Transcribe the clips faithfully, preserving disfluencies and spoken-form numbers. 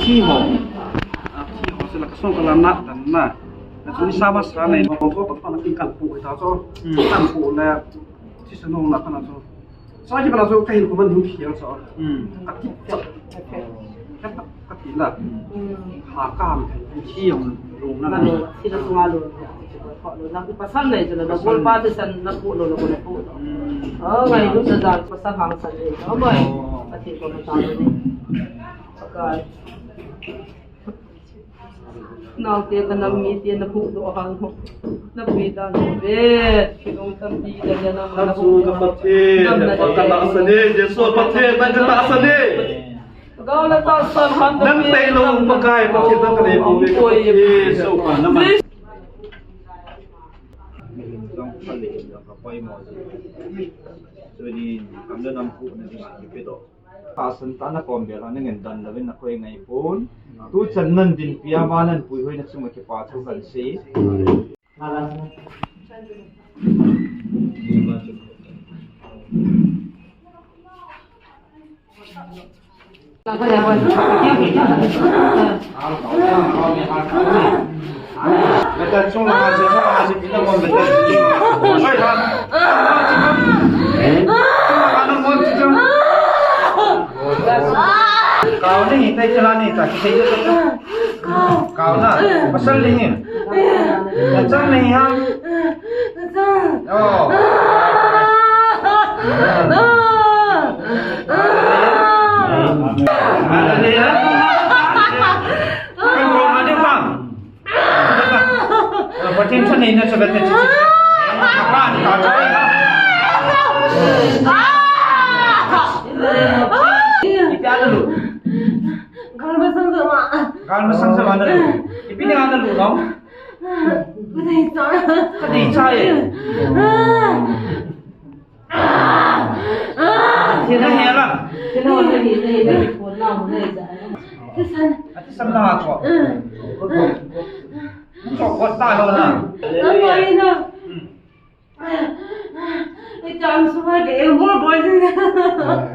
Thi ho. A, thi ho sila kasong kala na dan na. Na chu ni sa ma sa nei ho ko pa pa na kin kan pu ta chu. Hmm. Kan pu le. Thi sa no na pa na chu. Sa ki pa na chu ka hin ko man hin thi chu. Hmm. Ka ti. Ka ti la. Hmm. Ha ka ham thi jong lung na na. Thi la sunga lung. Ko lo na pasal nei chu na bol pa te san na ko lo lo ko na ko. Hmm. Oh, ngai lu na dan pasal hang san nei. Oh, mai. Oh. Ka thi ko na ta ni. Pakai. Naote ka nam mite na phudoh hang ho. Na pui dan ho ve. Kilung tampi dan na nam na phudoh hang ho. Ka chu ka Pathen, nam na ka tahsan e, Jesu Pathen, nang ka tahsan e. Gao la tahsan han. Nang tailou Pakai, Pathen nang ka nei pou ve, Pathen, Jesu ka nam. Mihem jong ka le jong ka poimo ji. Tuni kam le nam khu na ding a kipe doh. Tahsan tah na kom bel a na ngen dan louvin na koi ngai pon. Tu chan nan dinpi a ma nan puihoina chunga kipa thu kan sei. Beta chung la je, ha je, ina mon beta chung la. Oi, ha. Chung la, na mon chung. Kau ni, tai chung la ni, ta, ki tai chung. Kau na, pasal ni. Na chang ni ha. Oh. Hallelujah. Kan ko ma de bang. Pathen chun nei na chaga te chi. Kan ka choi. Ipi ana lu. Gal masang jama. Gal masang jama ana lu. Ipi ni ana lu no. Ka dei cha. Ka dei cha e. Thina hela. Thina hela. Ati san na ha cho. Cho ko ta lo na. Amai na. Iti am sunga ke em bol bol sin.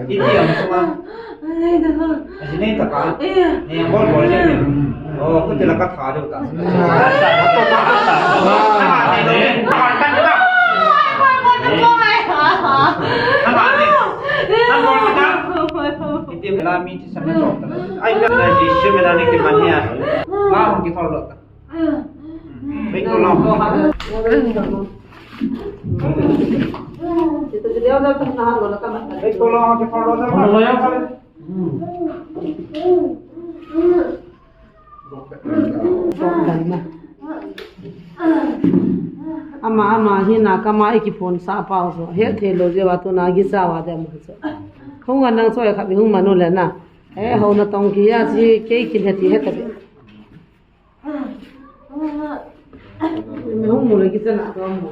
Iti am sunga. Ai da. Asi nei ta ka. Nei bol bol sin. Oh, ko tila ka tha de ta. Iti mela mi ti sa me chok ta. Ai ka na ji shi me na ni ki man ya. Ma hong ki thor lo ta. Wait ko lang. Wait ko lang, ki thor lo ta. Ama, ama, hina kama iki phone sa pa so. He the lo je wa tu na gi sa wa de mo so. Hung nang so ya kha bi hung manu le na. Eh, ho na tong ki ya si ke ki le ti he ta bi. Me hung mu le ki sa na to mo.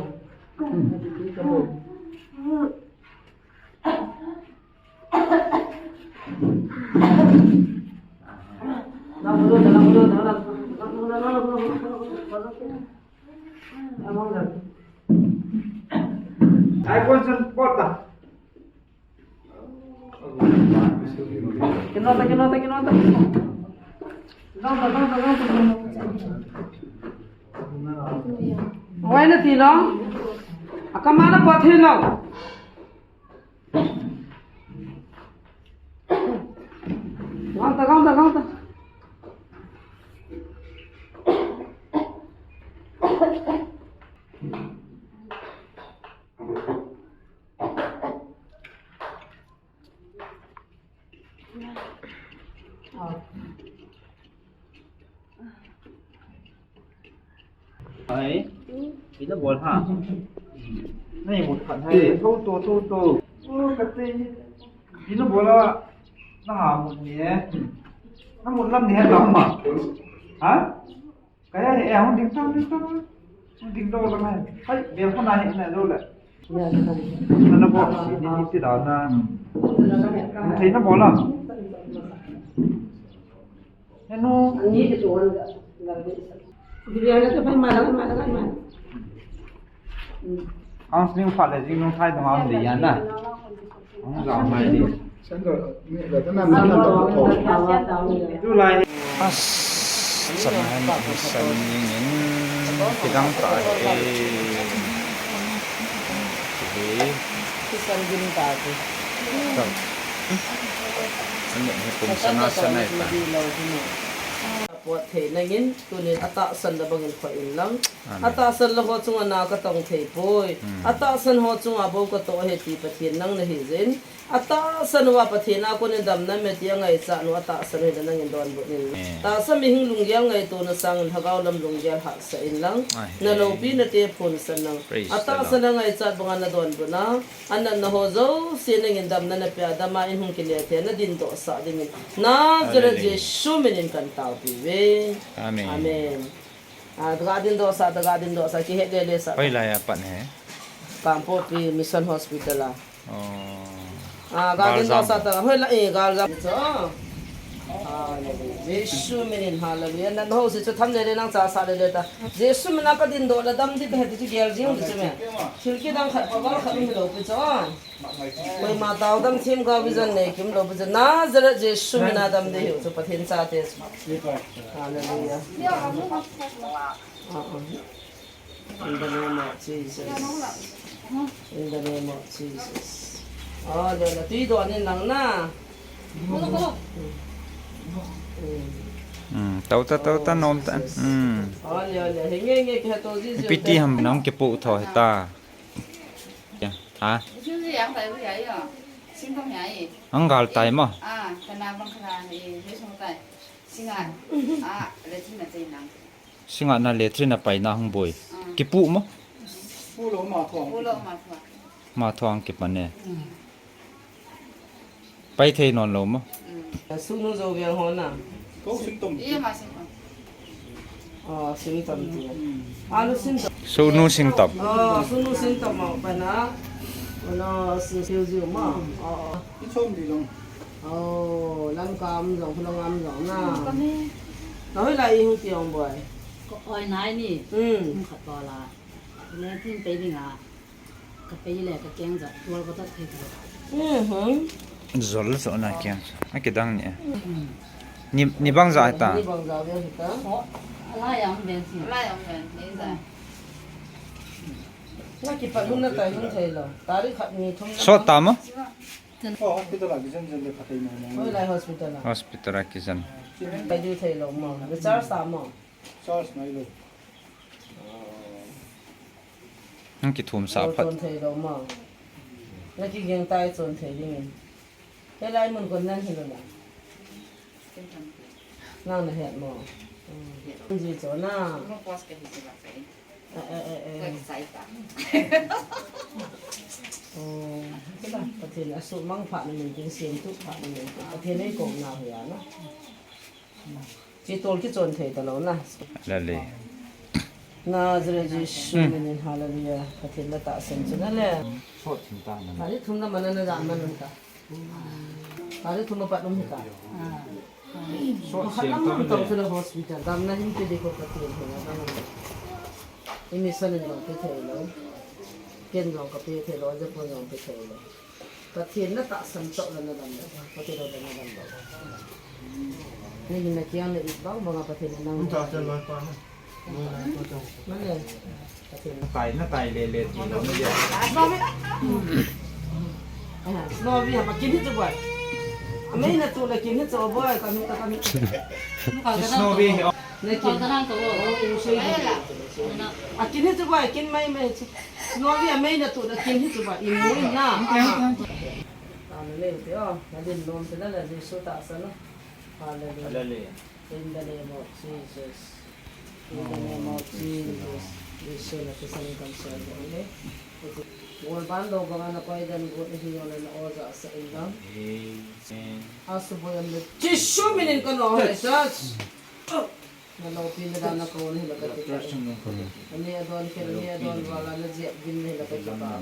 Ai, kon san porta. Kinota, kinota, kinota. Kinota, kinota, kinota. Wai na ti lo. Akama na pa thi lo. Gangta, gangta, gangta. Ai, ina bol ha. Nei mut khat hai, tho to, tho to. O, kati. Ina bol a, na ha mut ni e. Na mut lam ni he lam ma. Ha? Kaya he, eh, hung ding tang, ding tang. Hung ding do lang he. Hai, bel ko na he na do le. Na na bo, ni ni ti da na. Hung thei na bo la. He nu. Ani ke chuan ga. Biryani to pai ma la, ma la, ma. Counseling pha le jing nung thai dong am de yan na. Hung ga mai di. As, chana ni san ni ngin kidang ta e. Kisan gin ta e. Ani he pum sana sana ta. Pot thei nangin tunin atahsan na bangin khoi in lang. Amen. Atahsan la ho chunga na katong thei poi. Hmm. Atahsan ho chunga bou katoh e ti Pathen nang nahi jeh in. Atahsan uva Pathen a konin damna me ti angaichat nu atahsan u hi nangin donbut in. Amen. Tahsa mihing lunggel ngaito na sangin lhagao lam lunggel hahsa in lang. Amen. Na loupina te phonsan lang. Praise the Lord. Atahsan angaichat banga na donbut na. Anatna ho jouse nangin damna napeh a dama in hung kile thei a na dindoh sah dingin. Nazareth Hallelujah. Jesu minin kan tao piuve. Amen. Amen. Ah, ga dindoh sah, ga dindoh sah, kihet lele sah. Hoilai a pat he? Kangpokpi Mission Hospital a. Oh. Ah, ga dindoh sah ta, hoilai, eh, galjam. Hallelujah. Jesu minin, hallelujah. Natna ho jouse chu tham lele nang cha sah lele ta. Jesu mina ka dindoh le dam ding kahe ti chu gel jing ding chu me. Thil kidang khat, phaval khat um lou pi chu. Koima taodam themgao vision nei kim lou pi chu. Nazareth Jesu mina dam ding hiu chu Pathen chate chu. Hallelujah. Ah, ah. In the name of Jesus. In the name of Jesus. Oh, le, le, tui don in lang na. Hmm, tau ta, tau ta, nom ta. Hmm. Oh, le, le, hinge, nge, kihe to ji ji. Ipi ti ham nang kipu tho hita. Ya, ha? Ang gal tai mo? Singa na le three na pai na hung boi. Kipu mo? Pu lo ma thong. Pu lo ma thong. Ma thong kipan e. Pai thei non lou mo? Sunu jo veng ho na. Ko sing tom. Iya ma sing tom. Oh, sing tom ti. Alu sing tom. Sunu sing tom. Oh, sunu sing tom ma pa na. Ono su siu jiu ma. Oh. I chom di long. Oh, lam kam jong, long am jong na. Na hoi lai i hung ti ong boi. Ko oi nai ni. Hmm. Hung khat to la. Ne tin pe ding a. Ka pei le ka keng ja, tual ka tat thei thei. Mhm. Jol so na keng. A kidang ni. Mm. Ni, ni bang ja ta. Ni bang ja ve ta. Ho, ala yang ven si. Ala yang ven, ni ja. Na kipat hun na tai hun thei lo. Tarik khat ni thum na. So ta mo? Ho, hospital a kijen jen le phatei mo mo. Hoilai hospital a. Hospital a kijen. Pai du thei lo mo. Recharge ta mo. Charge mai lo. Nang kithum sa phat. Chon thei lo ma. Na kiging tai chon thei ding. Helai mun kon nang hi lo na. Nang na het mo. Ji chon na. Eh, eh, eh, eh. Oh, kila, Pathen a sumang phat na min tin, siam tu phat na min tin. Pathen ei ko na hu ya na. Chi tol kichon thei talou na. Lale. Nazareth Jesu minin hallelujah. Pathen na tahsan chu na le. Sot thim ta na. Tarik thum na mana na jan man ta. Tarik thum na pat um ta. Sot siam ta na le. Hospital. Dam na hin pe de ko Pathen he na. Imi sanin lo pe thei lo. Ken jong ka pe thei lo, Japan jong pe thei lo. Pathen na tahsan chok le na dam le, Pathen le na dam le. Ni hin na kiang le i bang bang a Pathen na nang. Nta te loi pa na. Mane, Pathen na. Tai na tai le le ti lo na ya. Snowy, ha, ma kin hi chu boi. A mei na tu le kin hi chu boi, ka mi ta ka mi. Snowy. Na kin. Ka rang ka wo. Oh, sei. A kin hi chu boi, kin mai mai chu. Snowy a mei na tu na kin hi chu boi, in mo in na. Amen. Te o, na din nom te na na Jesu tahsan na. Hallelujah. Hallelujah. In the name of Jesus. In the name of Jesus. Jesu na kisan kan sa. Amen. Gol ban lo banga na koi dan gol hi yo na o ja sa in lang. Amen. Asu boy am le. Jesu minin kan o ha church. Na lopi na dan na ko ni la ka ti. Ani adon ke ni adon wala na je bin ni la ka ti ba.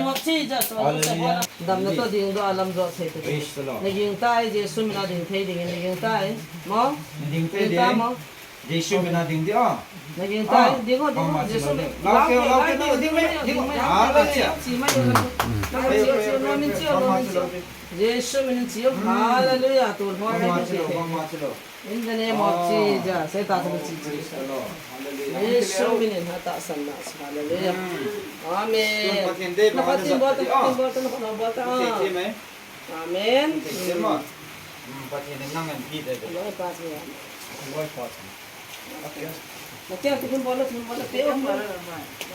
Mo chi ja so. Hallelujah. Dam na to ding do alam jo se te. Praise the Lord. Na ging tai Jesu mina ding thei ding na ging tai. Mo? Na ding thei ding. Mo? Jesu mina ding di o. Naging tayo, dingo, dingo, Jesu min. Lau keo, lau keo, dingo, dingo. Hallelujah. Jesu min, hallelujah. In the name of Jesus. Hallelujah. Jesu min, hallelujah. Amen. Amen. Amen. Pathian in nang an hi de. Loi pa chu. Loi pa chu. Nakia tu kin bola, tu kin bola, pe o.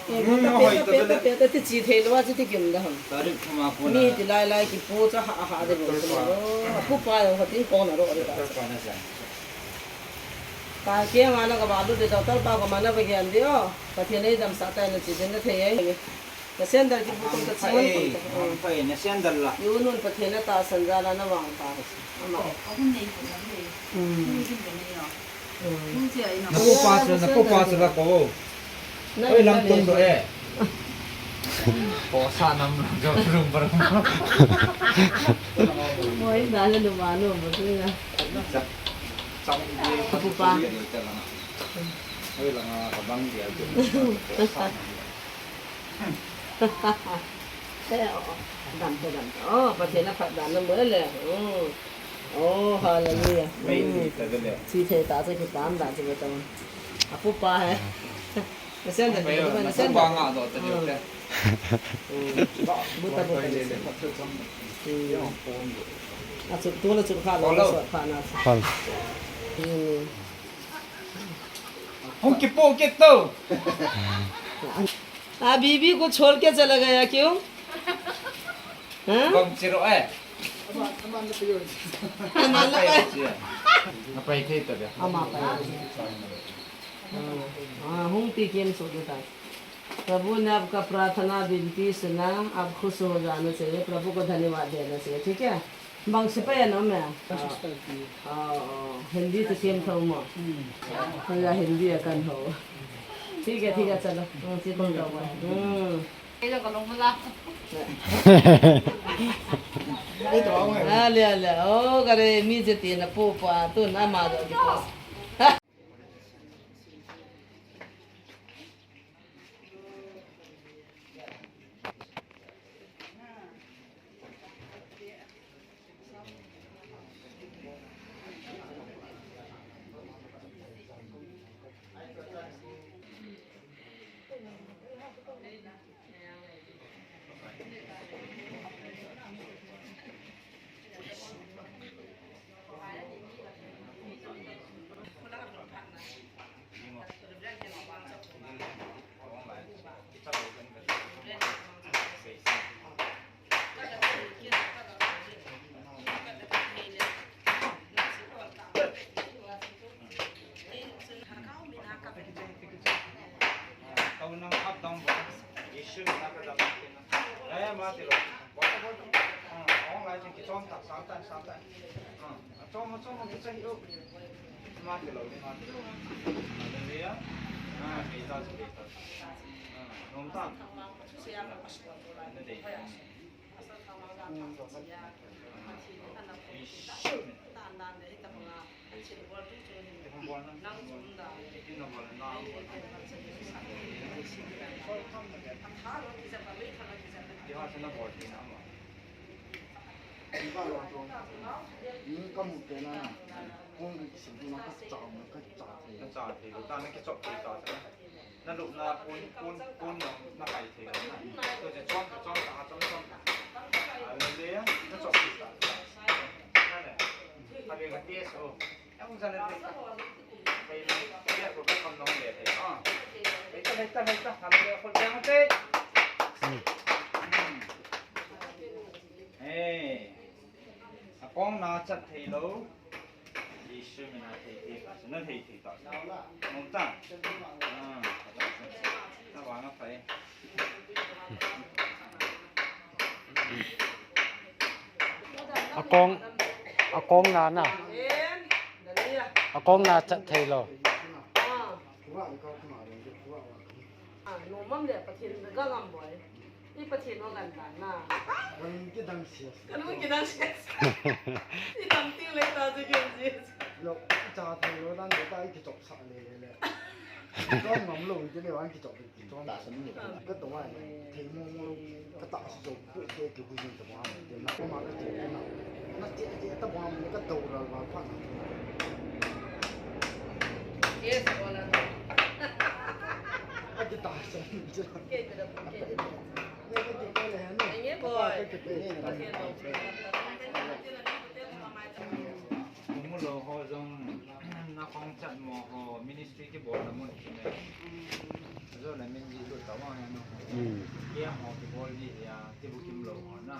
Pe ta, pe ta, pe ta, ti chi thei lou a, chi ti kim da ham. Tarik thuma ko na. Mi ti lai lai ki po cha ha ha de bo. Apu pa yo ha tin ko na ro de ta. Doctor pa na sa. Pa ke ma na ka ba lu de doctor pa ko ma na ba gian de o. Pathian nei dam sa ta na chi den na thei ai. Na sandal ki bu kum ka chi ngon kum ta. Pai, na sandal la. Yu nun Pathian na tahsan jal a na vang ta. Ama. Napu pa chu, napu pa chu la ko. Oi, lang tung do e. Ko sa nam jo rum bar. Moi na le lu ma nu mo tu na. Chang. Napu pa. Oi, lang a ka bang dia. Dam ta, dam ta. Oh, Pathen a phat dan na mo le. Oh. Oh, hallelujah. Mei, mm, thei ta le. Thi thei ta sa ki pam dan chu ta. Apu pa he. Na sen da, na sen da. Apu pa nga do ta le te. Mm. Bu ta, bu ta le. Mm. A chu tu na chu kha lo, so kha na. Hal. Mm. Hung kipo kit to. आ, बीबी को छोड़ के चला गया क्यों? हाँ? Bang chiro eh. Ama la pai. Apai thei ta dia. Ama pai. हाँ, हाँ, hung ti kem so kita. प्रभु ने आपका प्रार्थना विनती सुना, आप खुश हो जाना चाहिए, प्रभु को धन्यवाद देना चाहिए, ठीक है? Bang sepai a na um e? Hindi chu them tho mo. Hoi a Hindi a kan ho. ठीक है, ठीक है, चलो. Hmm, chi kong tho mo. Hmm. Ale, ale. Oh, kare mi je ti na pu pa tu na ma do ki pa. Ka mu te na, kong kisim tu na ka cha, ka cha thei. Na cha thei, ta na kichop thei ta. Na lup na pon, pon, pon na, na kai thei na. To je chom, chom ta, chom, chom ta. A le le, na chop thei ta. Na le. Ka be ka test o. Ang sa na te. Kai na, kai ko ka kam nong le thei. Ah. Hei ta, hei ta, hei ta. Ha le le, ko jang te. Hmm. Hey. Akong na chat thei lou. Jesu min a thei thei ta, na thei thei ta. Nom ta? Ah, na vang a pai. Akong, akong na na. Akong na chat thei lou. Ah, nom mam le Pathen ga ngam boi. I Pathen o gan dan na. Kan kidang sias. Kan kidang sias. I tam ting le ta je ke je. Lo, cha thei lo dan de ta i kichop sa le le le. Chom ngam lou, ti le vang kichom, kichom. Tahsan lou. Ka to wa, thei mo mo lou, ka tahsan lou, pu te ki hu jin ta mo ha, ti na ko ma ka ti na. Na ti ti ta mo ha, ka to ra wa pa. Yes, wala. A ti tahsan. Ke te da, ke te da. Ye ka ti ko le ha no. Ye boy. Ka ti ko. Mu lou ho jong, na khongchat mo ho, ministry kibolna mun chu ne. Ajo le min ji lut tau vang e no. Hmm. Kei ho kibol ji a, kibu kim lou ho na.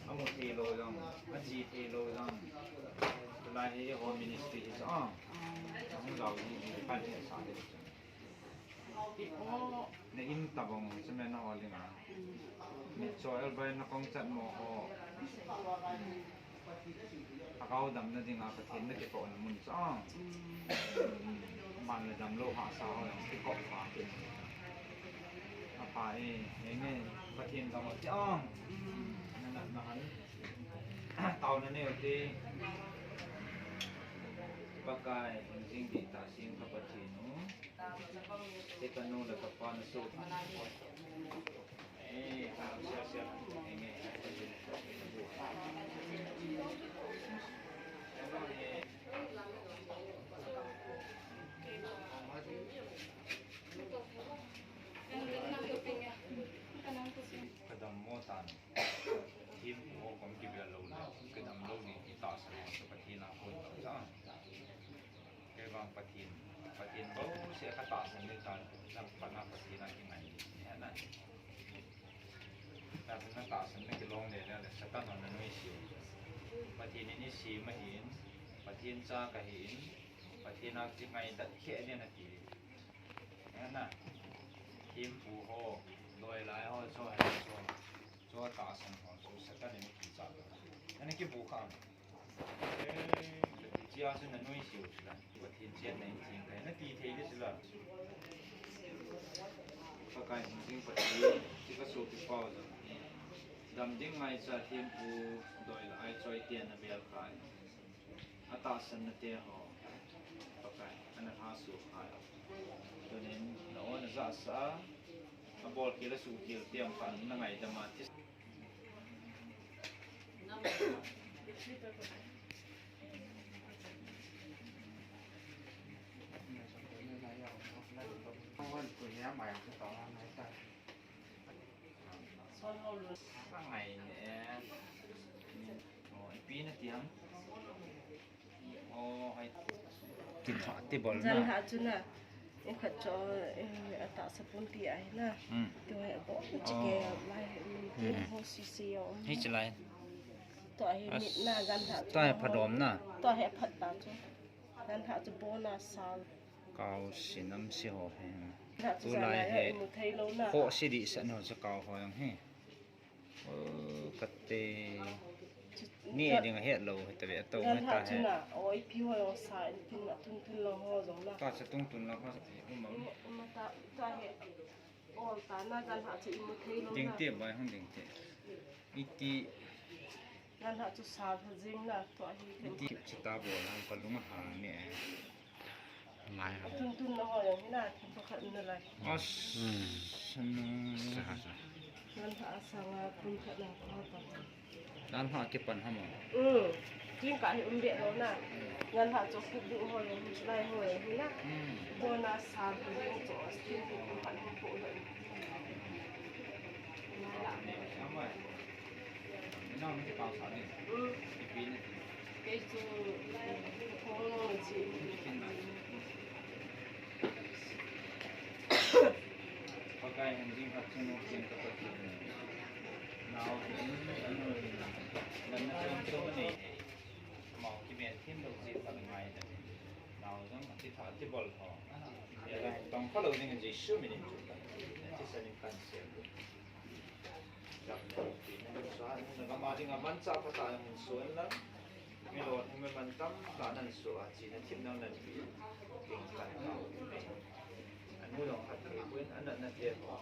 Amu thei lou jong, aji thei lou jong. Tulai hi ho ministry hi chu a. Amu lau ji ji pan hi sa de. Na in tabang chu me na ho ling a. Ni cho el bai na khongchat mo ho. A kau damna dinga Pathen na kikohna mun chu a. Man le damlou hahsa ho jong kikop pha kit. A pha e, e nge Pathen gam a ti a. Na na na han. Taona nei u te. Pakai, hing jing dihtah seng ka Pathen u. Te ka nu le ka pa na su. Eh, ha, sia, sia. Eh, nge. Ka dammo tan. Thempu ho kom kibel lou le. Ka damlou ding ti tahsan lou chu Pathen a kon lou cha. Kei vang Pathen, Pathen bou se ka tahsan le tan, lam pana Pathen a kingai ni, ni na. Na, na tahsan na kilong le, le, le, Satan hon na nuisat. Pathen in eisem ahin, Pathen cha kahin, Pathen a kingai dat khe le na ti. Ni na. Thempu ho, loi lai ho, cho hai cho, cho tahsan ho, cho Satan in kichat. Ana kibu kha. Eh, chia chu na nuisat u chu la. Pathen chen na in theng kai. Na ti thei le chu la. Pakai hing jing Pathen, ti ka sopi pau jong. Dam ding ngaicha thempu doi la ai choi te na bel kai. A tahsan na te ho. Pakai, ana lha su khai. Tunin na o na ja sa. A bol kil a su kil te am khan na ngaidam a ti. Pi na ti ham. Jan lha chu na, in khat chu, eh, a tahsa pumpi ahi na. Hmm. Tu he bo, hmm, chike lai, hmm, tin ho si si yo. Hi chi lai. To hi mit na jan lha chu. To hi phadom na. To hi phat ta chu. Jan lha chu bo na sa. Kau sinam si ho he. Jan lha chu tu lai he. Mu thei lou na. Ho si di sa no chu kau ho yang he. Oh, kate. Ni ding a het lou, het ve to. Jan ha ta chu he. Na, oi, pi ho jong sa, in tin a tun tun lang ho jong na. Ta sa tung tun lang ho, um, um. Um, um, ta, ta he. Ol ta na, jan ha chu i mu thei lou na. Ding te, bai hung ding te. Iti. Jan ha chu sa, sa jing na, to hi. Iti, chi ta bo na, ka lung ha ne. Ngai. Tun tun na ho jong hi na, tun pakhat na lai. As, hmm. Sanu. Sa, sa. Jan ha a sanga tun khat na ko pa. Jan ha kipan ham o. Hmm. Tun ka hi um be lou na. Hmm. Jan ha chu khu bu ho jong hi lai ho jong hi na. Hmm. Bo na sa khu bu chu as tun tun pakhat na ko lou. Ngai la. Ngai la. Ngai la. Kei chu, eh, khong lou chi. Pakai hin jing khat chun u kin ka Pathen. Nau hin, anu hin, lam na chom chom nei. Mau kimen thim lou chi khat ngai da. Nau jong ati tha ati bol ho. Ya la tong kha lou ding Jesu min in chu ka. Ati sa ning kan se. Gam ding a manchah phatah a hung suan la, mi lolhing mi mantam tah nan suah a, chihna themna nan pe ding kan tao. A nu jong khat thei poi, a natna te ho.